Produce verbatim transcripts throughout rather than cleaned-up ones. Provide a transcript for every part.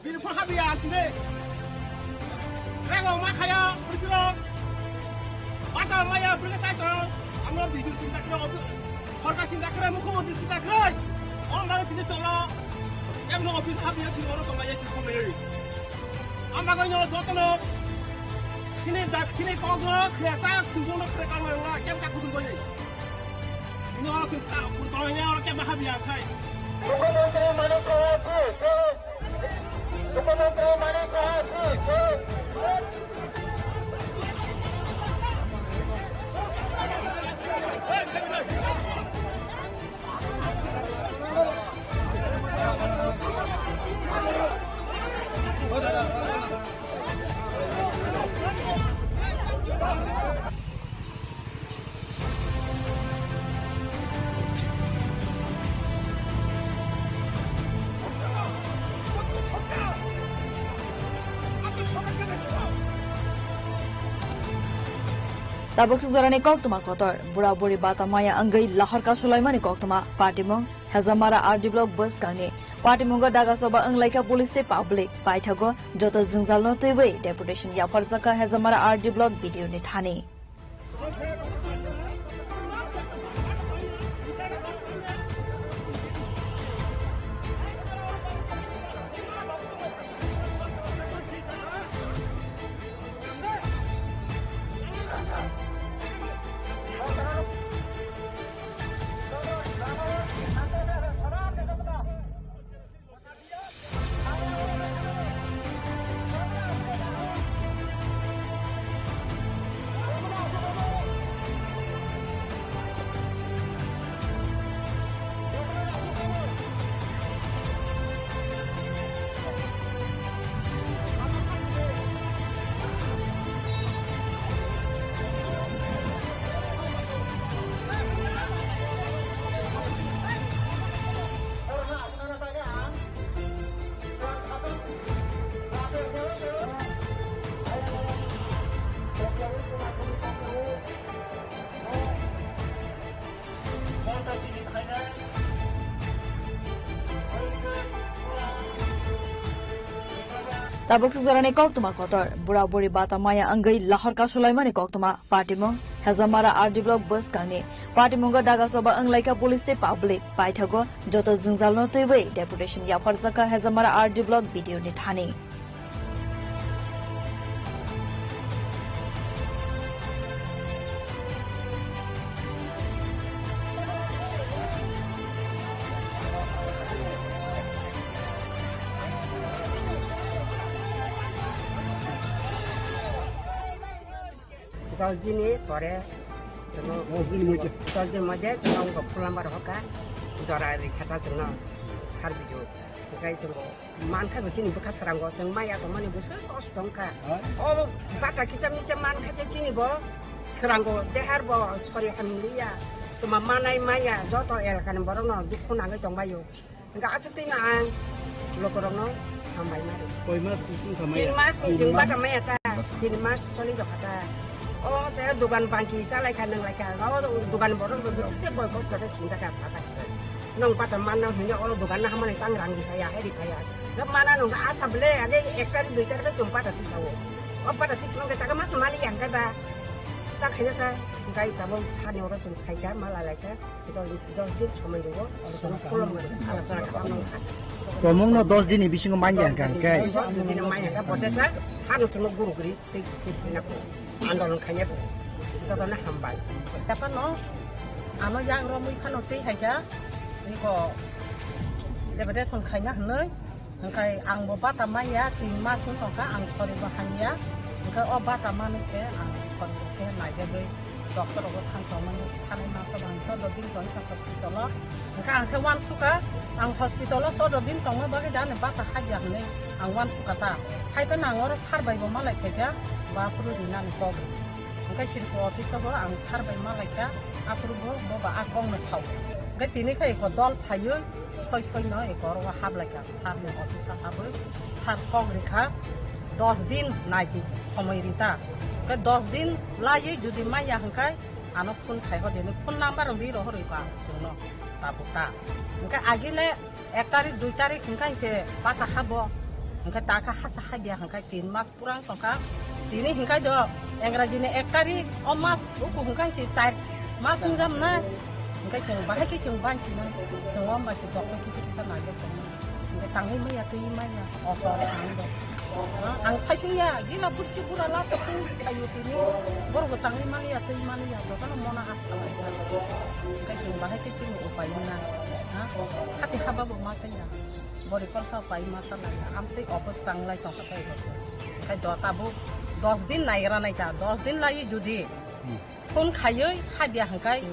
Bini phone habiya ang tini. Rego ma khaya, bwrwirok. Bata maya, bwrwi tai tong. Ang no bidul chinta kre, obu-, sorkar chinta kre, mukhyamantri chinta kre. O ma tini tong no. Yang no office habiya tini oro tong ya, tini khumri. Ang bagwi no joto no. Sini da, sini kok no, khre ta, sujung no khre ka ma la, kem ta kutung boy. Ini oro tong ya, oro kem habiya khai. Mukhyamantri Manik Saha ji, ji. Mukhyamantri Manik Saha ji, ji. Tabuk suk jorani koktwma kotor, bura buri bata maya wngwi lahor kasulaimani koktwma, patimung, Hezamara R D block bwskangni. Patimungo daga soba wnglaikha police tei public, paithago joto jwngjalno twiwi deputation yapharjakha Hezamara R D block B D O ni thani. Tabuk suk jorani koktwma kotor, bura buri bata maya wngwi lahor kasulaimani koktwma, patimung, Hezamara R D block bwskangni. Patimungo daga soba wnglaikha police tei public, paithago joto jwngjalno twiwi deputation yapharjakha Hezamara R D block B D O ni thani. Dos din ni pore, chwng, oh, bini moddhe. Dos din moddhe chwng wngkha full number hoka, jora rikha ta chwngno sar video. Hwnkhe chwng mankha bo chini bwkha srango, chwng maya tongmani bwswk kosto wngkha. Ha? O bata kicha micha mankha je chini bo srango, dehar bo sori hamliya. Tuma manai maya joto elakani borokno dukhu nangwi tongbaio. Hingke aswk twi no ang lokorokno hambai mari. Koi mas wngkha maya? Tin mas ni chwng bata maya ta, tin mas choli rokha ta. O se dogan bangki chalai kha, nwnglai kha, o dogan borok rok se boycott khe singjak kha, pha kha. Nwng bata manna hwnwi o dogan no hamani tang rang rikha ya, hai rikha ya. Nwng mana nwng asa ble age ek tarik dui tarik chwng bata tisao. O bata tismang khe chakma se mali yang khe ba. Ta khaina ta, gai tabuk sani oro chwng khaikha, ma lalaikha, dos, dos din somoi ringo, oro chwng khulumgwi, alachana khalamani kha. Tomungno dos din ni bisingo manya hwnkha hwnkhe. Dos din ni manya hwnkha, botesa, sano chwngno gurugri, tei, tei, tei, andolon khaina, jotono hambai. Tapano, ano yang romwi phano tei haikha, iko, deputation khaina hwnwi, Hwnkhe ang bo bata manya, tin mas wng tongkha, ang sori bo hamya. Hwnkhe o bata manwi se ang sori bo khe naijagwi doctor rogo thang tongmani, thani maso ang chordo din tongkha hospital o. Hwnkhe ang khe uansukha, ang hospital o chordo din tongma bagwi da ani bata habya hwnwi ang uansukha ta. Haiphano ang oro sir bai bo malai khaikha, ba phuru rinani kok. Hwnkhe sirku office o bo ang sir bai malaikha, aphuru bo, bo ba a kokno sao. Hwnkhe tini khe eko dol phaiwi, soi soino eko oro haplaikha. Sir ni office o habwi sir kok rikha, dos din naidi somoi rita. Hwnkhe dos din laiwi jodi manya hwnkhe ano phone khai hor di, phone number rok ri rohorwi ba chwngno tabuk ta. Hwnkhe agile ek tarik, dui tarik hwnkhe se bata habo. Hwnkhe ta khe hasa habya hwnkhe tin mas pura wng tongkha. Tini hwnkhe do Engraji ni ek tarik, o mas uku hwnkhe se char mas wngjamnai. Hwnkhe chwng bahai khe chwng bansinai. Chwng o bai se doctor kisa kisa naijak tongnai. Hwnkhe tangwi manya, twi manya, o to ang do. Ang saitungya, gila bursi bura la to twi khaio tini. Borok bo tangwi manya, twi manya, jotono mona asa laijak. Hwnkhe chwng bahai khe chini upai wngnai. Ha? Hati haba bo ma sanya. Bori kolsa pai masa lai, amtwi office tanglai tongkha tei bo se. Khai do tabuk dos din naigra nai ta, dos din lai jodi Hmm. phone khaiwi habya hwnkhe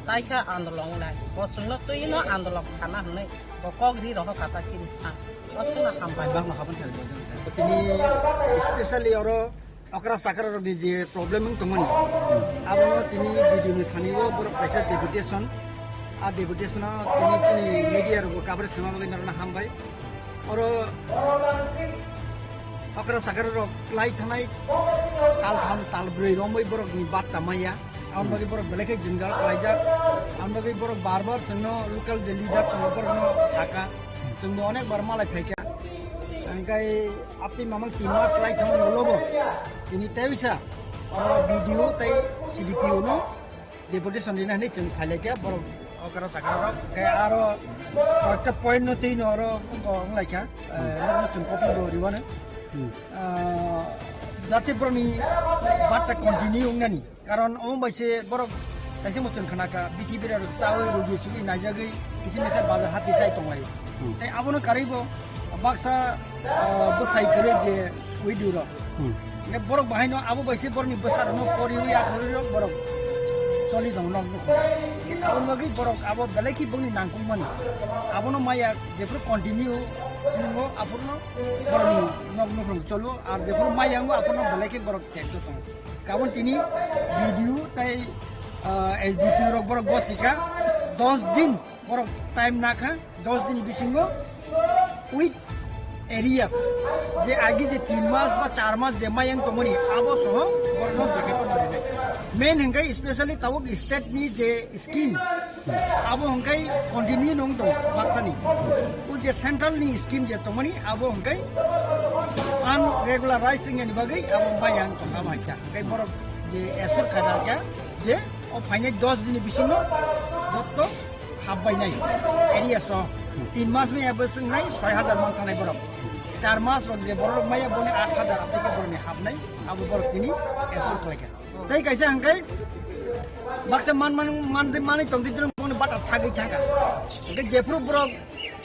taisa andolong lai. Bo chwngno twino andolong khana hwnwi bo kok ri rohor kha ta chini sa. O suna hambai. Bakno habon thai bo jang. Tini specially oro Okra chakra rok ni je problem wng tongmani, abono tini B D O ni thani o borok kaisa deputation, a deputation o tini chini media rok bo coverage khaima bagwi norokno hambai. Oro okra chakra rok klai thanai tal tham tal brwi romwi borok ni batta maya, aboni bagwi borok belai khe jwngjal khlaijak, aboni bagwi borok bar bar chwngno local je leader tongo borokno saka, chwngbo onek bar malai phaikha, hwnkhe Apni mamang tin mas lai thang ulo bo. Tini tei wisa oro B D O tei C D P O no deputation rina hinwi chwng phailaikha borok okra chakra rok. Khe aro koyekta point no twi no oro wng laikha. Eh, nokno chwng copy bo riwano. Hmm. Ah, jate borokni batta continue wngnani. Karon omo bai se borok kaisa muchung khna kha, bithi bera rok chawi rwgwi sugwi naijagwi kisa misa bazar hati chai tonglai. Hmm. Tei abono karwi bo baksa, ah, bwsai kwrwi je widow rok. Hmm. Hingke borok bahai no abo bai se borokni bwsa rok no poriwi akhorwi rok borok choli tongo nok nukhung. Aboni bagwi borok abo belai khe bongni nangkukmani. Abono maya jephuru continue nungo aphuru no borokni nok nukhung cholo, ar jephuru maya wngo aphuru no belai khe borok tekto tongo. Kabon tini B D O tei, ah, S D P O rok borok gosika dos din borok time nakha, dos din bisingo with areas je agi je tin mas ba char mas je mayang tongmani abo soho borokno jacket marinai. Main hingkai specially tabuk state ni je scheme abo hingkai continue nung tong baksani. O je central ni scheme je tongmani abo hingkai unregularized wngya ni bagwi abo mayang tong abo haikha. Hingkai borok je asur khajakya je o phainai dos dini bisingo jotto hapbainai area so. Tin mas ni abo chwngnai soi hajar man thanai borok. Char mas rok je borok maya boni aat hajar apni borokni hapnai abo borok tini asur khlaikha. Tei kaisa hingkai baksa man, man, man, manwi tongdi drong boni bata thagwi thangkha. Hingke jephuru borok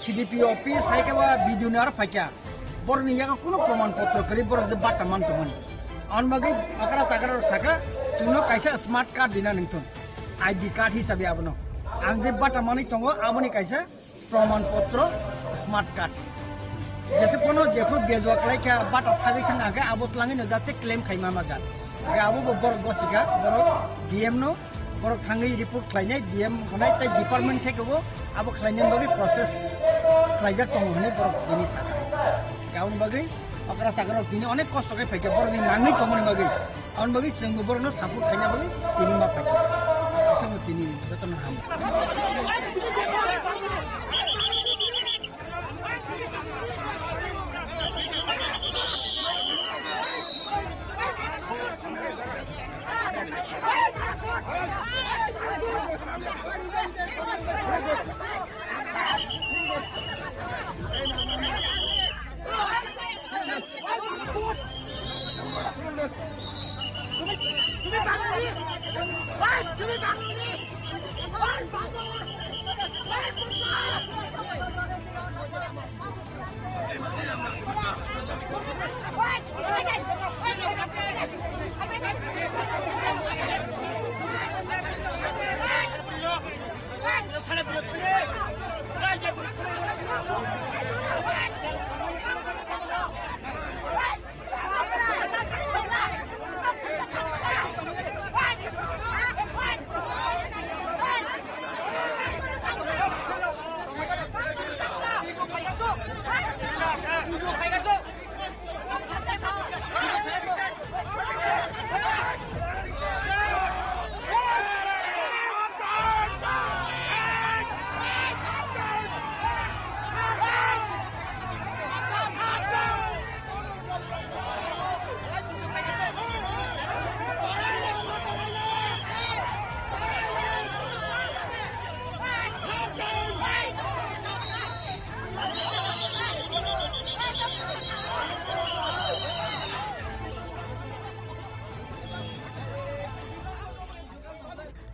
C D P O office hai khe ba B D O ni aro phaikha. Borokni yago kuno proman potro kwrwi borok je bata man tongmani. Aboni bagwi okra chakra rok sakha, chwngno kaisa smart card rina nangthung. I D card hisabe abono. Ang je bata manwi tongo aboni kaisa proman potro smart card. Jese kono jephru bejua khlai kha bata thagwi thang khe abo twlangwi no jate claim khai ma majak. Hingke abo bo borok gosika borok D M no borok thangwi report khlainai D M hwnai tei department theke bo abo khlainani bagwi process khlaijak tongo hwnwi borok bini sakha. Hingke aboni bagwi okra chakra rok tini onek kosto khe phaikha borokni nangwi tongmani bagwi. Aboni bagwi chwngbo borokno support khaina bagwi tini ma phaikha. Aswkno tini jotono ham.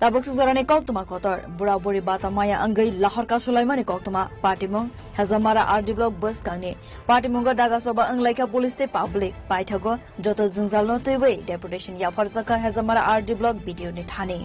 Tabuk sukjorani koktwma kotor, bura buri bata maya wngwi lahor kasulaimani koktwma, patimung, Hezamara R D block bwskangni, patimungo daga soba wnglaikha police tei public, paithago joto jwngjalno twiwi deputation yapharjakha Hezamara R D block B D O ni thani.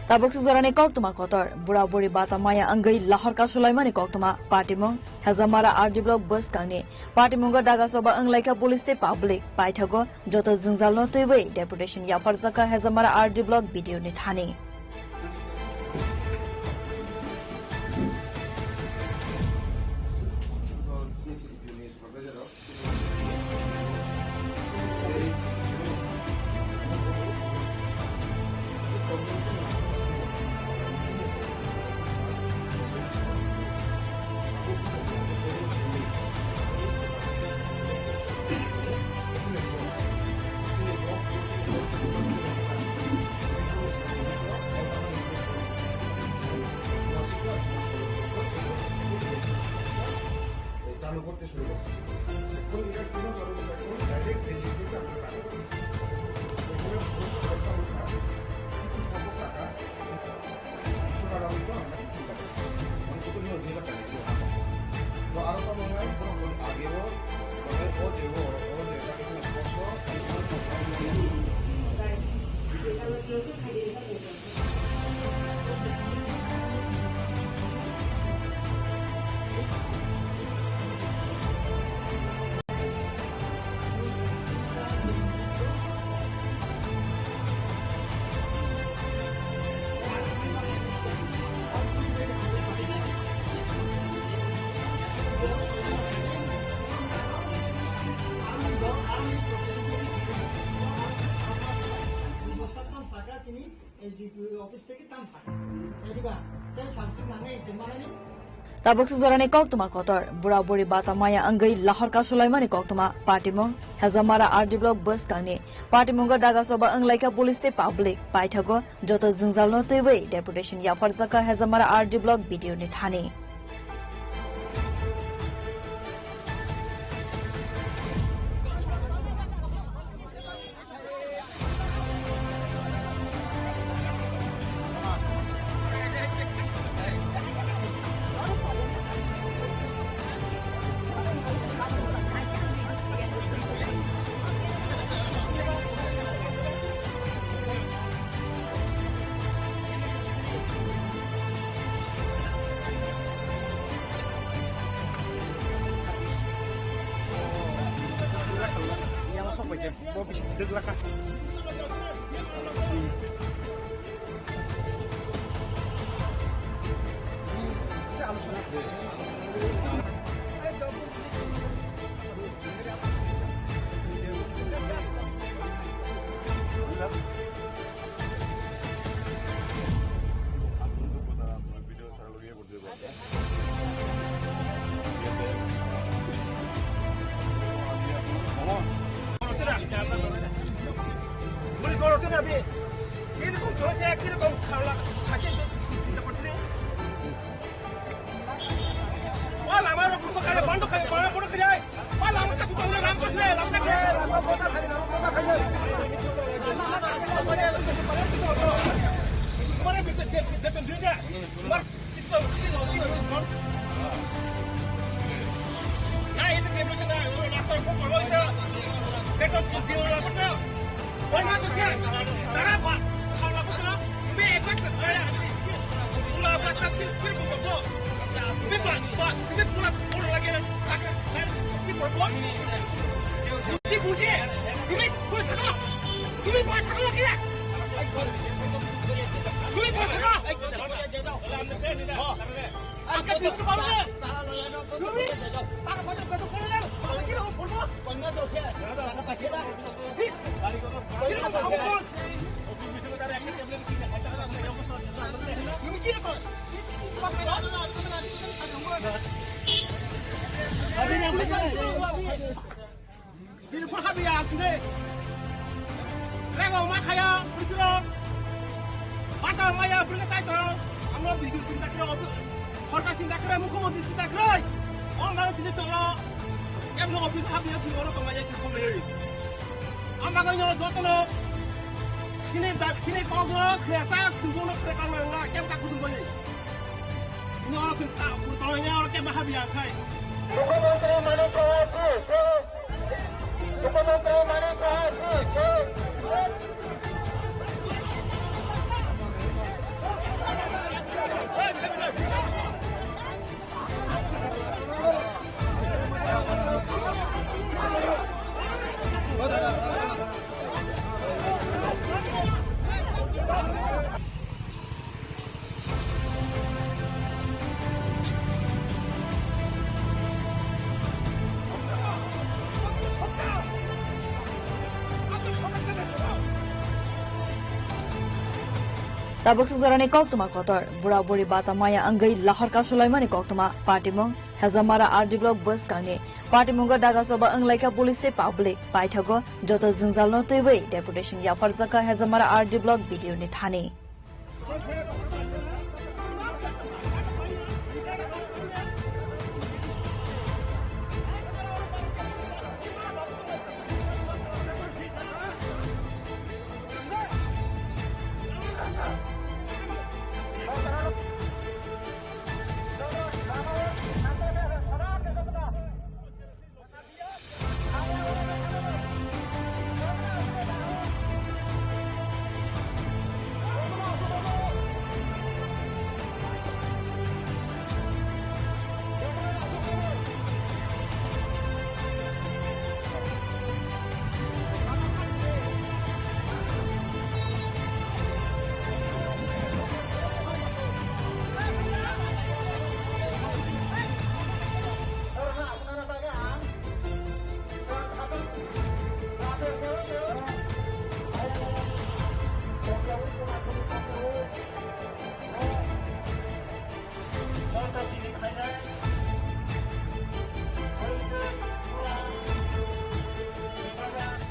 Tabuk sukjorani koktwma kotor, bura buri bata maya wngwi lahor kasulaimani koktwma, patimung, Hezamara R D block bwskangni, patimungo daga soba wnglaikha police tei public, paithago joto jwngjalno twiwi deputation yapharjakha Hezamara R D block B D O ni thani. চালু করতে শুরু করছে। এখন এটা কোনো কারণে এখন direct registration আমরা কাজ করি। এগুলো ভুল করতে হবে না। কিছু সংখ্যক টাকা, কিছু টাকা হয়তো আমরা রিসিভ করতে পারি। মানে কত নিয়ে দুই হাজার টাকা নিয়ে আমরা। তো আরো কত হয়? কোনো কোনো আগেও, মানে ও যে ও, ও যে তাকে কোনো স্পর্শ, Tabuk sukjorani koktwma kotor, bura buri bata maya wngwi lahor kasulaimani koktwma, patimung, Hezamara R D block bwskangni, patimungo daga soba wnglaikha police tei public, paithago joto jwngjalno twiwi deputation yapharjakha Hezamara R D block B D O ni thani. Bini pha biya sini. Rego ma khaya, bini rok. Bata maya, bini tai to. Amo video sinta kre, office. Sorkar sinta kre, mukhyamantri sinta kre. Om bang sini to. Em no office ha biya sini oro to maya sini kumle. Om bang no joto no. Sini da, sini kok no, kre ta, sini no kre ka no nga, kem ta kudu bani. Ni oro kem ta, kudu to nga oro kem ha biya khai. Mukhyamantri Manik Saha ji ki. Mukhyamantri Manik Saha ji ki. Tabuk sukjorani koktwma kotor, bura buri bata maya wngwi lahor kasulaimani koktwma, patimung, Hezamara R D block bwskangni patimungo daga choba wnglaikha police tei public, paithago joto jwngjalno twiwi deputation yapharjakha Hezamara R D block B D O ni thani.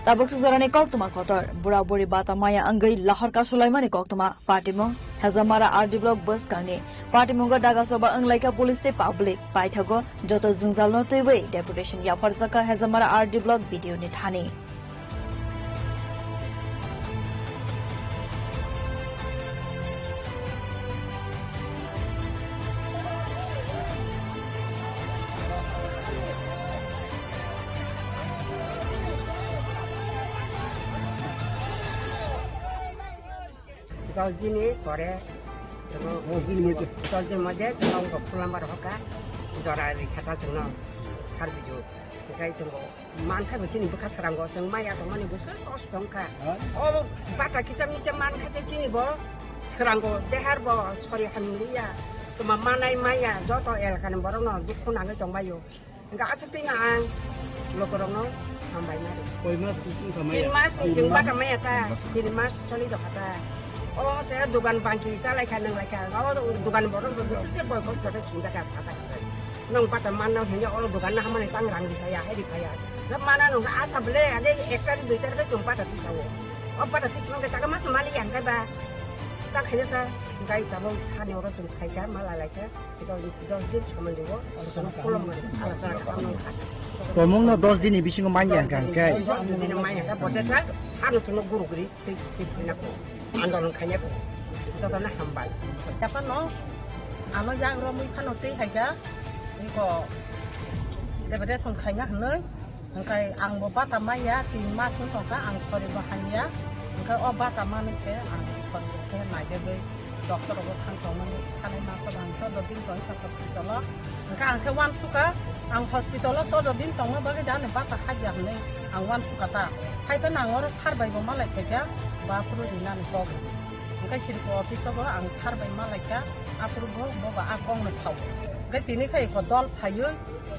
Tabuk sukjorani koktwma kotor, bura buri bata maya wngwi lahor kasulaimani koktwma, patimung, Hezamara R D block bwskangni patimungo daga choba wnglaikha police tei public, paithago joto jwngjalno twiwi deputation yapharjakha Hezamara R D block B D O ni thani. Dos din ni pore chwng, dos din ni moddhe, dos din moddhe chwng wngkha phone number hoka, jora rikha ta chwngno sir video. Hwnkhe chwng mankha bo chini bwkha srango, chwng maya tongmani bo sir kosto wngkha. Ha? O bata kisa misa mankha khe chini bo srango, dehar bo sori hamliya, tuma manai maya joto elakani borokno dukhu nangwi tongbaio. Hingke aswk twi no ang lokorokno hambai mari. Koi mas wngkha maya? Tin mas ni chwng bata maya ta, tin mas choli rokha ta. O se dogan bangki chalai kha, nang lai kha, o dogan borok rok se se boycott khe chwng jakha pha ta. Nong bata manna hwnwi o dogan no hamani tang rang rikha ya, hai rikha ya. Na mana nong asa bwle age ekta ni duita ni chwng bata twi sao. O bata twi chwng khe saka mas mali yang khe ba. Ta khaina sa gai tabok sani oro chwng khai kha, ma lai lai kha. Dos, dos din somoi rwo, oro sono kolom mari, ala sara kha, tamo kha. Tomung no dos din ni bisingo manya hwnkha hwnkhe. Dos din ni manya hwnkha, bote sa, sano sono guru guri, twi, twi, twi na ko. Andolon khaina jotono hambai. Japano ano yang romwi phano tei haikha, iko deputation khaina hwnwi, hwnkhe ang bo bata manya, tin mas wng tongkha, ang sori bo hamya, hwnkhe o bata manwi se ang sori bo khe naigegwi doctor rogo thang tongmani, thanai maso bang chodo din tongkha hospital o, hwnkhe ang khe uansukha, ang hospital o chodo din tongma bagwi da ani bata hakya hwnwi ang uansukha ta, haiphano ang oro sir bai bo malai khaikha, ba phuru rinani kok. Hwnkhe siriko office o bo ang sir bai malaikha, aphuru bo, bo ba a kokno sao. Hwnkhe tini khe eko dol phaiwi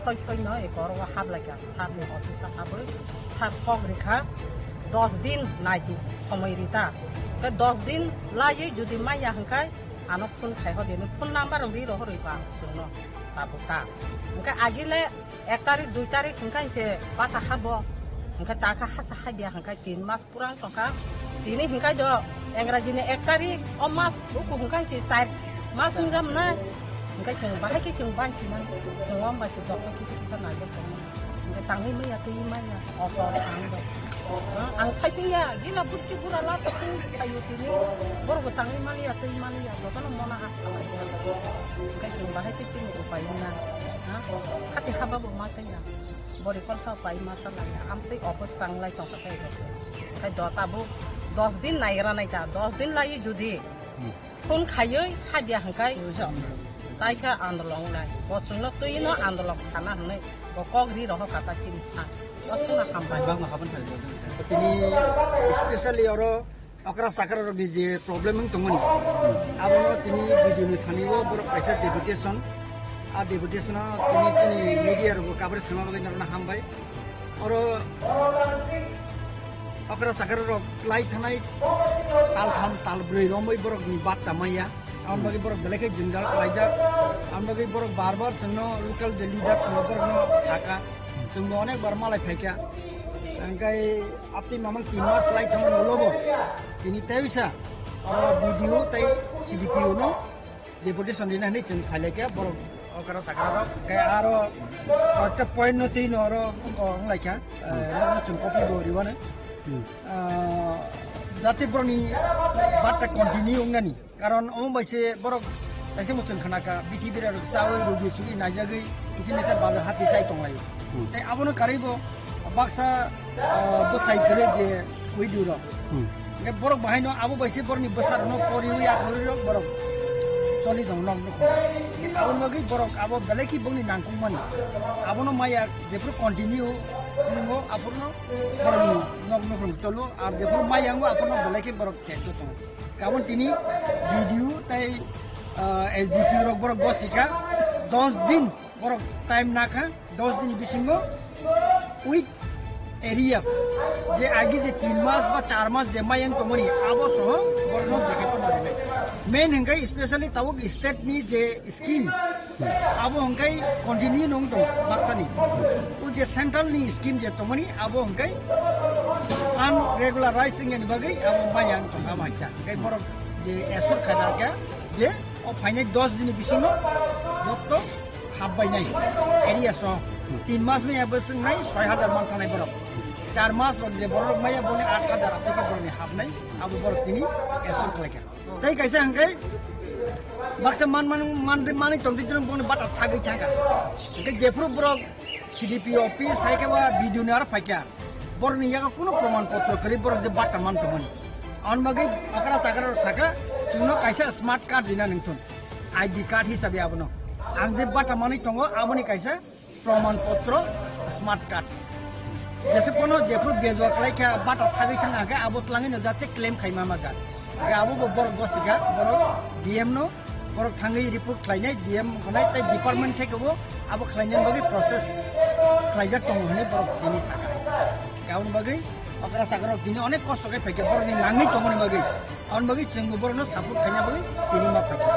soi soi no eko oro o haplaikha, sir ni office o habwi sir kok rikha, dos din nai di, somoi rita. Hwnkhe dos din laiwi jodi manya hwnkhe ano phone khai hodi, phone number rok ri rohorwi ba chwngno tabuk ta. Hwnkhe agile ek tarik, dui tarik hwnkhe se bata habo, hwnkhe ta khe hasa habya hwnkhe tin mas pura wng tongkha. Tini hwnkhe do Engraji ni ek tarik, o mas buku hwnkhe se char mas wngjaknai. Hwnkhe chwng bahai khe chwng banchi nang, chwng wng bai se doctor kisa kisa naijak tongmani. Hwnkhe tangwi manya, twi manya, o kok ang do. Ang khai tongya, gila burchi bura la tong thaio tini. Borok bo tangwi manya, twi manya, jotono mona ha salai ya. Hwnkhe chwng bahai khe chini upai wngna. Khati haba bo ma tongya. Bori kolsa pai masa lai, amtwi office tanglai tongkha khe rwse. Khai do tabuk dos din naigra nai ta, dos din lai jodi Hmm. phone khaiwi habya hwnkhe taisa andolong lai. Bo chwngno twino andolong khana hwnwi bo kok ri rohor kha ta chini sa. Osuna hambai. Bangma habon thai. Tini specially oro okra chakra rok ni je problem wng tongmani, abono tini video ni thani o borok kaisa deputation, a deputation o tini chini media rok coverage khna bagwi norokno hambai. Oro okra chakra rok lai thanai tal tham tal brwi romwi borok ni batta maya. Aboni bagwi borok belai khe jwngjal khlaijak. Aboni bagwi borok bar bar chwngno local je leader chwngno borokno saka. Chwngbo onek bar malai phaikha. Hwnkhe apni mamang tin mas lai thangmani ulo bo tini tei wisa oro B D O tei C D P O no deputation rina hinwi chwng phailaikha borok okra chakra rok. Hwnkhe aro koyekta point no twi no oro wnglaikha. Nokno chwng copy bo riwano. Hmm. Ah, jate borokni batta continue wngnani. Karon omo bai se borok kaisa muchung khna kha, bithi bira rok chawi rudi sugwi naijagwi kisi misa bazar hati chai tong laio. Hmm. Tei abono karwi bo baksa, ah, bwsai kwrwi je widu rok. Hmm. Hwnkhe borok bahai no abo bai se borokni bwsa rok no poriwi akhorwi rok borok choli jong nok nukhung. Hwnkhe aboni bagwi borok abo belai khe bongni nangkukmani. Abono maya jephuru continue wngo aphuru no borokni nok nukhung cholo, ar jephuru maya wngo aphuru no belai khe borok tekto tongo. Kabon tini B D O tei, ah, S D P O rok borok gosika dos din borok time nakha, dos din bisingo with areas je agi je tin mas ba char mas je mayang tongmani abo soho borokno dekhe tongmani. Main hwnkhe specially tabuk state ni je scheme abo hwnkhe continue nung tong baksani. O je central ni scheme je tongmani abo hwnkhe unregularized wngya ni bagwi abo maya wng tong abo hakhe. Hwnkhe borok je asur khaida khe je o phainai dos dini bisingo jotto hapbainai area so tin mas maya bwswk nai soi hajar man thanai borok. Char mas rok je borok maya boni aat hajar aphai khe borokni hapnai abo borok tini asur khlaikha. Tei kaisa hwnkhe baksa man, man, man, manwi tongtwi tongtwi bongni bata thagwi thangkha. Hwnkhe jephuru borok C D P office hai khe ba B D O ni aro phaikha. Borokni yago kuno proman potro kwrwi borok je bata man tongmani. Aboni bagwi okra chakra rok sakha, chwngno kaisa smart card rina nangthun. I D card hisabe abono. Ang je bata manwi tongo, aboni kaisa proman potro, smart card. Jese kono jephru bejua khlai kha bata thagwi thang kha abo twlangwi no jate claim khai ma majak. Hwnkhe abo bo borok gosika borok D M no borok thangwi report khlainai D M hwnai tei department thai khe bo abo khlainani bagwi process khlaijak tongo hwnwi borok tini sakha. Hwnkhe aboni bagwi okra chakra rok tini onek kosto khe phaikha borokni nangwi tongmani bagwi. Aboni bagwi chwngbo borokno support khaina bagwi tini ma phaikha.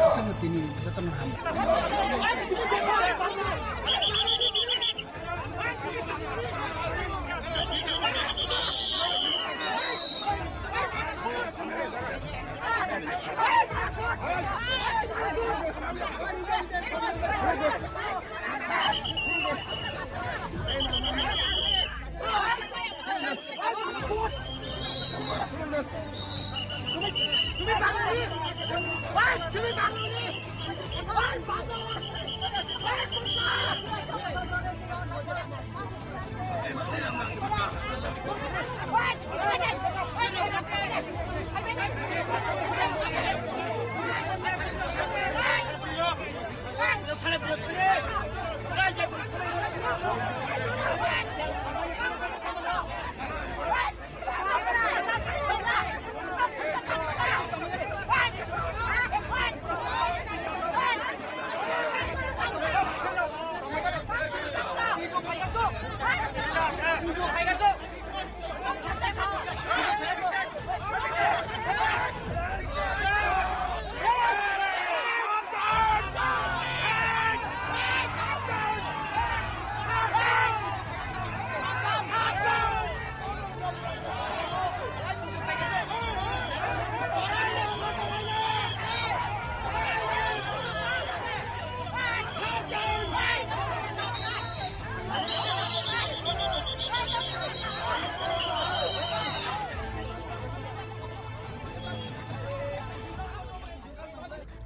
Aswkno tini jotono hambai.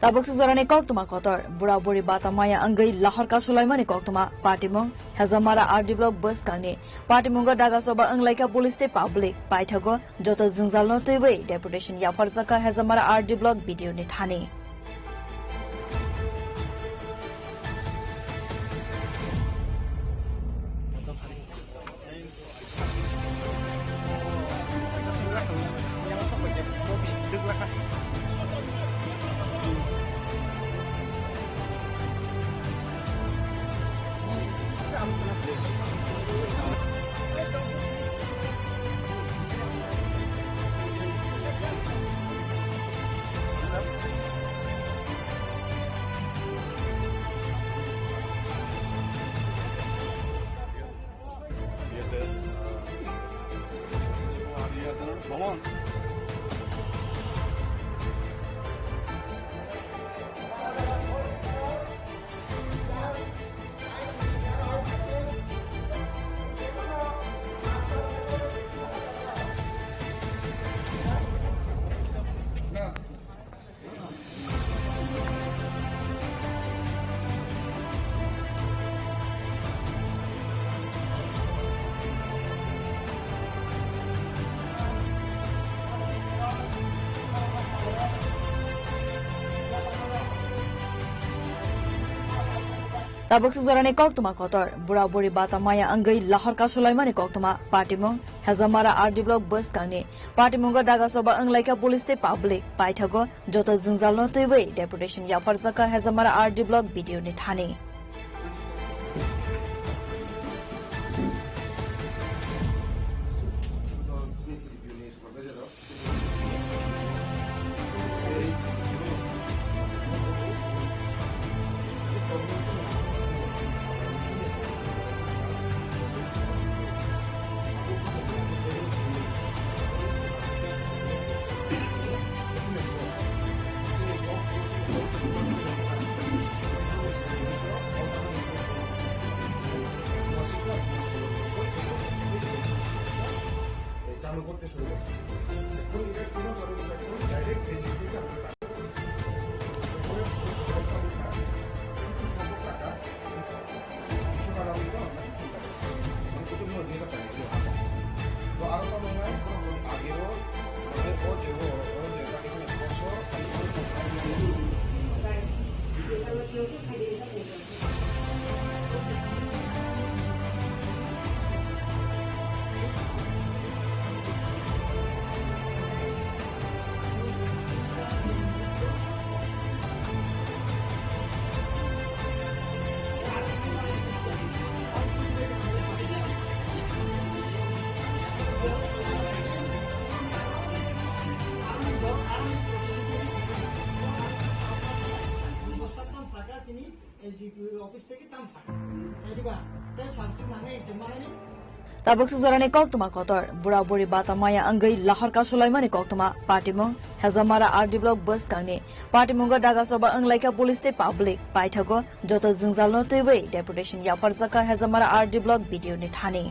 Tabuk suk jorani koktwma kotor, bura buri bata maya wngwi lahor kasulaimani koktwma, patimung, Hezamara R D block bwskangni patimungo daga choba wnglaikha police tei public, paithago joto jwngjalno twiwi deputation yapharjakha Hezamara R D block B D O ni thani. Tabuk suk jorani koktwma kotor, bura buri bata maya wngwi lahor kasulaimani koktwma, patimung, Hezamara R D block bwskangni patimungo daga choba wnglaikha police tei public, paithago joto jwngjalno twiwi deputation yapharjakha Hezamara R D block B D O ni thani. চালু করতে শুরু করছে। এখন এটা কোনো কারণে এখন ডাইরেক্ট রেজিস্ট্রিতে আমরা Tabuk suk jorani koktwma kotor, bura buri bata maya wngwi lahor kasulaimani koktwma, patimung, Hezamara R D block bwskangni patimungo daga choba wnglaikha police tei public, paithago joto jwngjalno twiwi deputation yapharjakha Hezamara R D block B D O ni thani.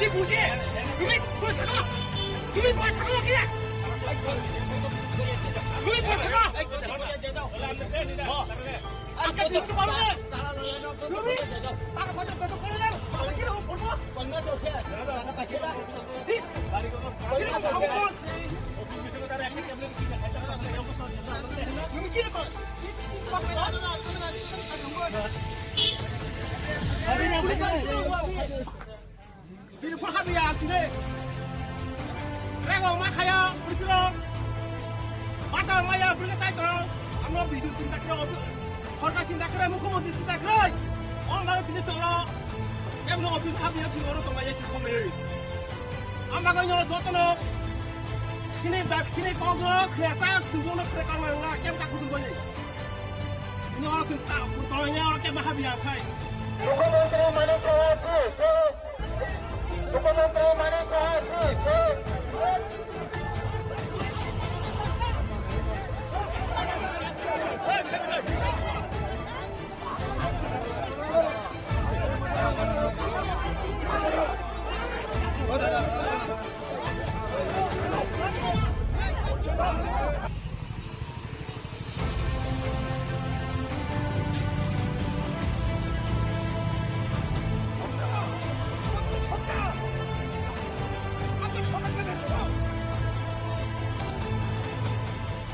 তুমি বসে থাকো। তুমি বসে থাকো কি? তুমি বসে থাকো। আজকে ঢুকতে পারবে না। তুমি টাকা পয়সা বেতন করে দাও। তাহলে কিরকম করবো? কিরকম করবো? তুমি কিরকম? Bini pha habiya tini. Rego ma khaya bwrwirok. Bata maya bwrwirok tai tong. Amo bidu chinta kre obi. Horka chinta kre mukhu mukti chinta kre. Om baga tini tong. Em no obi habiya tini oro tong ya tini komeri. Ama ga no joto no. Sini bab sini kong no khre ta subo no khre kong no kem ta kudu bani. Ini oro tong ta tong ya oro kem habiya khai. Mukhu mukti mani khaya tini.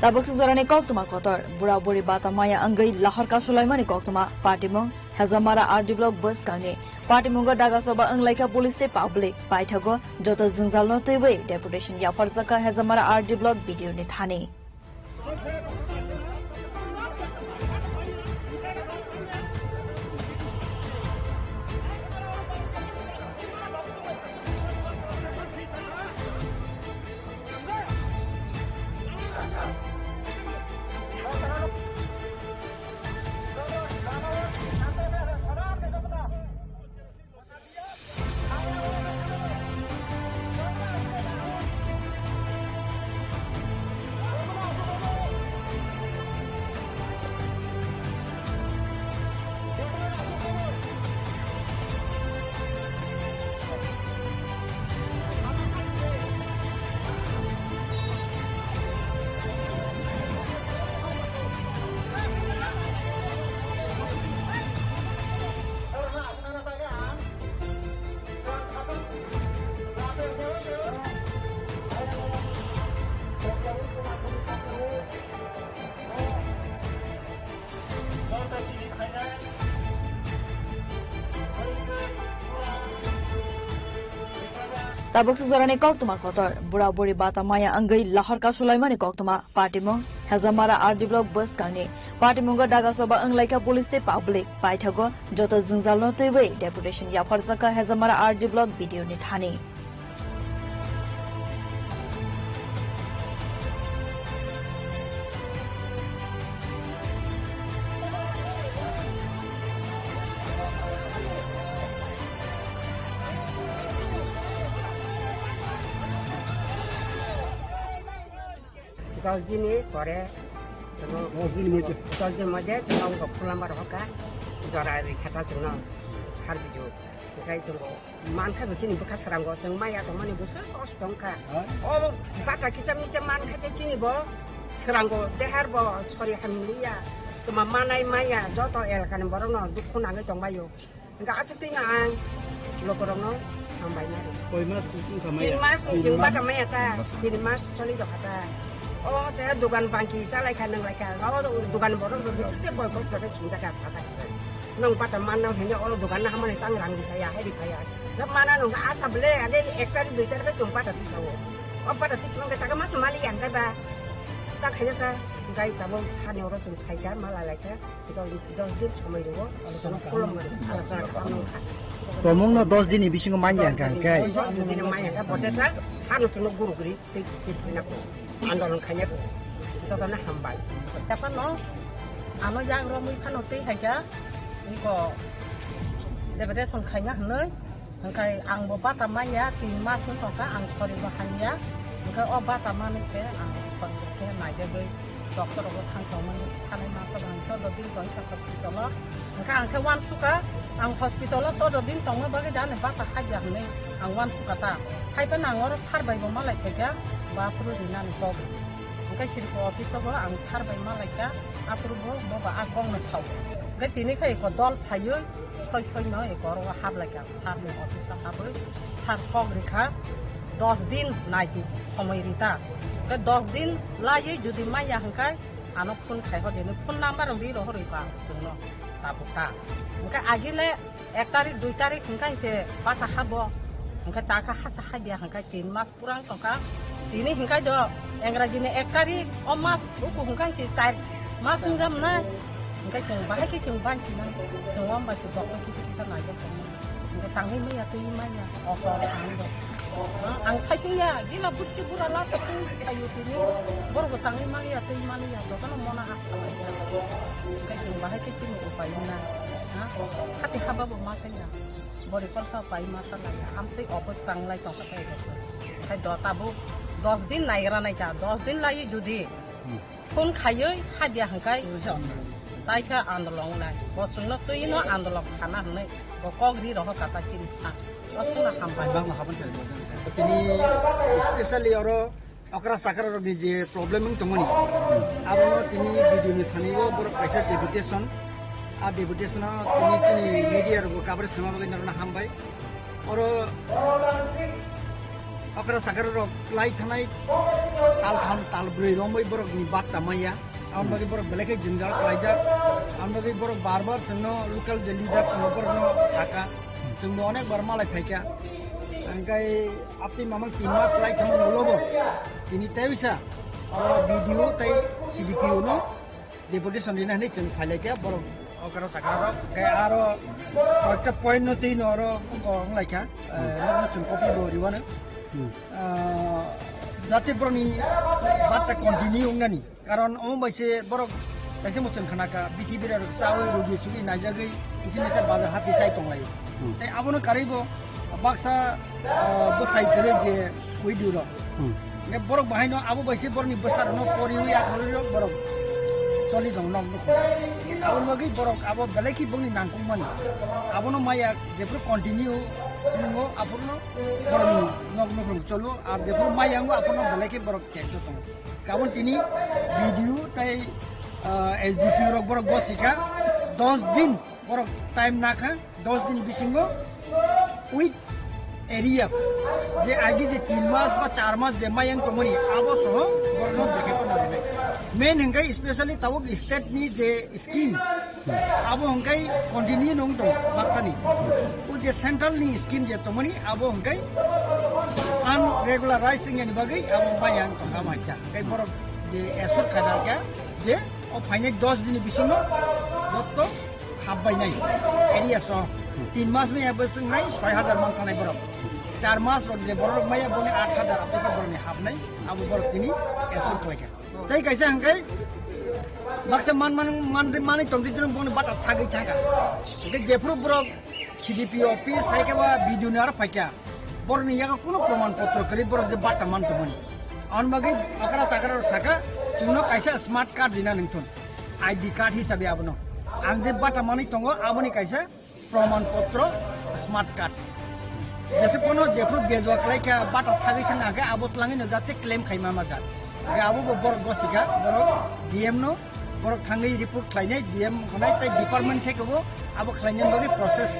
Tabuk sujorani koktwma kotor, bura buri bata maya wngwi lahor kasulaimani koktwma, patimung, Hezamara R D block bwskangni patimungo daga soba wnglaikha police tei public, paithago joto jwngjal no twiwi deputation yapharjakha Hezamara R D block B D O ni thani. Tabuk sujorani koktwma kotor, bura buri bata maya wngwi lahor kasulaimani koktwma, patimung, Hezamara R D block bwskangni patimungo daga soba wnglaikha police tei public, paithago joto jwngjal no twiwi deputation yapharjakha Hezamara R D block B D O ni thani. Dos din ni pore, chwng dos din ni moddhe, dos din moddhe chwng wngkha Phulambar hoka, jora rikha ta chwngno sar video. Hwnkhe chwng bo mankha bo chini bwkha srango, chwng maya tongmani bwswk kosto wngkha. Hai. O bata kicham kicham mankha khe chini bo srango dehar bo sori hamliya. Tuma manai maya joto elakani borokno dukhu nangwi tongbaio. Hingke aswk twi no ang lokorokno hambai mano. Koi mas wngkha maya? Tin mas ni chwng bata maya ta, tin mas choli dokha ta. O se dogan bangki chalai kha, nang lai kha, o dogan borok rok se boycott khe chwng jaka pha ta. Nang bata manna hanya o dogan na hamani tang rang di kha ya, hai di kha ya. Nang mana nang asa bele age ek tarik dui tarik chwng bata twi sao. O bata twi chwng ke ta mas mali yang kai ba. Ta khanya sa gai tabo sani oro chwng khai kha, mala lai kha. Dos din somoi rwo, alochona khulumani, alochona khamu kha. Tomungno dos din ni bisingo manya hwnkha hwnkhe? Dos din ni manya hwnkha, bote sa, sano chwngno guru guri, tei, tei, tei, nako, andolon khaina ko, jotono hambai. Taphano, ano jak romwi phano tei haikha, niko, deputation khaina hwnwi, hwnkhe ang bo bata manya, tin mas wng tongkha, ang sori bo hamya, hwnkhe o bata manwi se ang sori khe naijagwi. Doctor rogo thang tongmani thanai masa bang chordo din tong kha hospital o. Hwnkhe ang khe uansukha, ang hospital o chordo din tongma bagwi da ani bata haiya hwnwi ang uansukha ta. Haiphano ang oro sir bai bo malai phaikha, bo aphuru rinani kok. Hwnkhe sirikho office o bo ang sir bai malaikha, aphuru bo, bo ba a kokno sao. Hwnkhe tini khe eko dol phaiwi soi soino eko oro haplaikha, sir ni office o habwi sir kok rikha, dos din naidi somoi rita. Hwnkhe dos din laiwi jodi manya hwnkhe ano phone khai hor di, phone number rok ri rohorwi ba chwngno tabuk ta. Hwnkhe agile ek tarik, dui tarik hwnkhe se bata habo, hwnkhe ta khe hasa haiya hwnkhe tin mas pura wng tongkha. Tini hwnkhe do Engraji ni ek tarik, o mas uku hwnkhe se char mas wngjaknai. Hwnkhe chwng bahai khe chwng banchi nang, chwng wng bai se doctor kisa kisa naijak tongmani. Hwnkhe tangwi manya twi manya, o hor ang do. Ang saikung ya, gila butsi bura la twi thaio tini, borok bo tangwi manya twi manya, dophano mona asa lai ya. Hwnkhe chwng bahai khe chini upai wngna, ha? Hati haba bo ma khe ya. Bori kolsa pai masa lai, amtwi office tanglai tongkha tei bwswk. Khai do tabuk dos din naigra naikha, dos din lai jodi Hmm. phone khaiwi haiya hwnkhe taisa andolong nai. Bo chwngno twino andolong khana hwnwi bo kok ri rohor kha ta chini sa. Aswkno hambai. Bangma habon tei bo. Tini specially oro okra chakra rokni je problem wng tongmani, abono tini video ni thani o borok kaisa deputation, a deputation o tini chini media rok coverage khama bagwi norokno hambai. Oro okra chakra rok klai thanai tal tham tal brwi romwi borok ni batta maya, aboni bagwi borok belai khe jwngjal klaijak, aboni bagwi borok bar bar chwngno local je leader tongo borokno saka, chwngbo onek bar malai phaikha, hwnkhe Apni mamang tin mas lai thangmani ulo bo tini tei wisa oro B D O tei C D P O no deputation rina hinwi chwng phailaikha borok okra chakra rok. Hwnkhe aro koyekta point no twi no oro wnglaikha, eh, nokno chwng copy bo riwano. Hmm. Ah, jate borokni batta continue wngnani. Karon omo bai se borok kaisa muchung khana kha, B T B rok chawi rudi sugwi naijagwi kisa misa bazar hati chai tonglaio. Hmm. Tei abono karwi bo baksa, ah, bwsai kwrwi je video rok. Hmm. Hwnkhe borok bahaino abo bai se borokni bwsarokno poriwi akhorwi rok borok choli tong nok nukhung. Aboni bagwi borok abo belai khe bongni nangkukmani. Abono maya jephuru continue wngo aphuru borokni nok nukhung cholo, ar jephuru maya wngo aphuru belai khe borok tenso tongo. Kabon tini B D O tei, ah, S D P O rok borok gosika dos din borok time nakha, dos din bisingo with areas je agi je tin mas ba char mas je mayang tongmani abo soho borokno jekhe phano rinai. Main hwnkhe specially tabuk state ni je scheme, abo hwnkhe continue nung tong baksani. O je central ni scheme je tongmani, abo hwnkhe unregularized wngyani bagwi abo maya wng tongkha maisa. Hwnkhe borok je asur khaidar kha je o phainai dos dini bisingo joto hapbainai area so. Tin mas maya bo chwngnai soi hajar man thanai borok. Char mas rok je borok maya boni aat hajar apikha borokni hapnai, abo borok tini asur khlaikha. Tei kaisa hwnkhe baksa man, man, man, manwi tongtwi tongtwi bono bata thagwi thangkha. Hwnkhe jephuru borok C D P office hai khe ba B D O ni aro phaikha, borokni yago kuno proman potro kwrwi borok je bata man tongmani. Aboni bagwi okra chakra rok sakha, chwngno kaisa smart card rina nangthun, I D card hisabe abono. Ang je bata manwi tongo aboni kaisa proman potro, smart card. Jese kono jephru bejua khlai kha, bata thagwi thang khe abo twlangwi no jate claim khai ma majak. Hwnkhe abo bo borok gosika, borok D M no, borok thangwi report khlainai, D M hwnai tei department theke bo abo khlainani bagwi process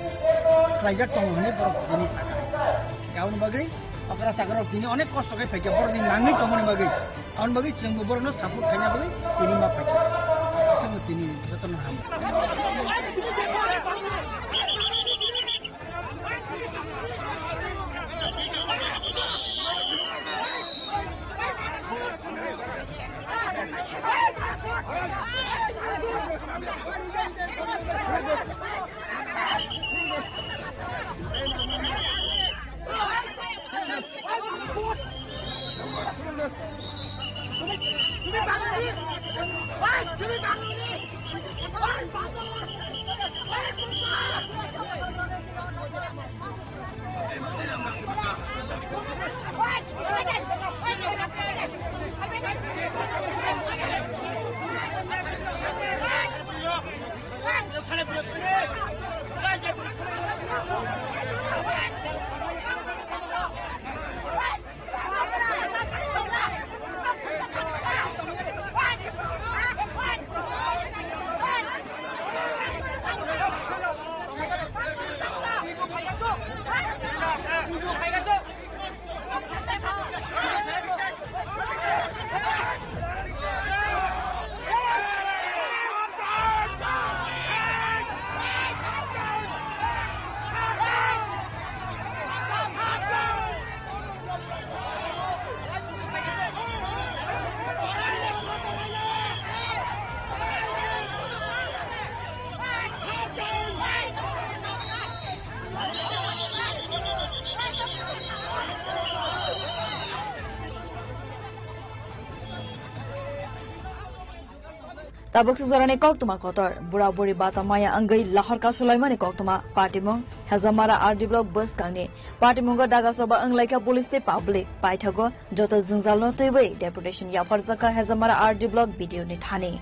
khlaijak tongo hwnwi borok tini sakha. Hwnkhe aboni bagwi okra chakra rok tini onek kosto khe phaikha borokni nangwi tongmani bagwi. Aboni bagwi chwngbo borokno support khaina bagwi tini ma phaikha. Aswkno tini jotono hambai. Tabuk sukjorani koktwma kotor, bura buri bata maya wngwi lahor kasulaimani koktwma, patimung, Hezamara R D block bwskangni patimungo daga soba wnglaikha police tei public, paithago joto jwngjalno twiwi deputation yapharjakha Hezamara R D block B D O ni thani.